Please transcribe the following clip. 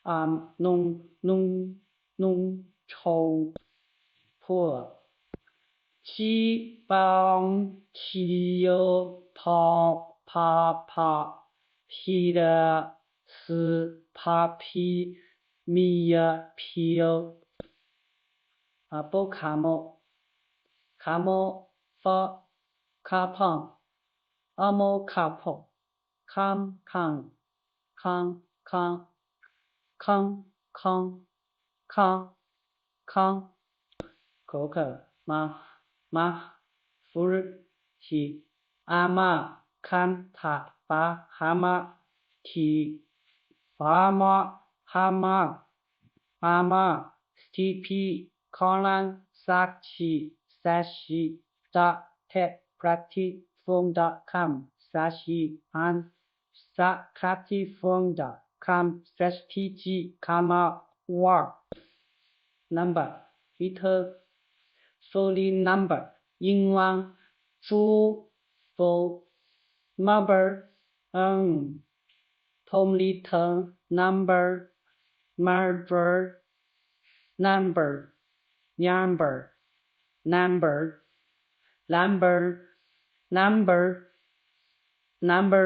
ອາ ນຸ່ງ ນຸ່ງ ນຸ່ງໂຈງໂພ ຈີປອງ ຄີໂຍ ພອ ພາ ພະ ພີເດ ຊື ພາພີ ມີເຍ ພີໂຍ ອາ ໂປຂາໂມ ຂາໂມ ຟະ ຂາພອງ ອາໂມ ຂາພອງ ຄັງ ຄັງ ຄັງ ຄັງ ຄັງ ຄັງ ຄັງ ຄັງ ໂຄເຄີ ມາ ມາ ຟຸນ ຮີ ອາມາ ຄັນ ທາ ປາ ຫາມາ ທີ ຟາມາ ຫາມາ ອາມາ ສະທີພີ ຄອນລັນ ສາຊີ ສາຊີ ຕະ ເທ ປະຕິ ຟົງ ດະ ຄຳ ສາຊີ ອັນ ສະ ຄະຕິ ຟອງ ດະ ຄຳ ສະທີຈີ ຄາມາ ວາ ນັມເບີ ລິດເທີ ໂຟລີນ ນັມເບີ ຍິງວັງ ຟູ ໂຟ ມາເບີ ອຶງ ໂທມລິດເທີ ນັມເບີ ມາເບີ ນັມເບີ ຍາມເບີ ແລມເບີ ແລມເບີ ນັມເບີ ນັມເບີ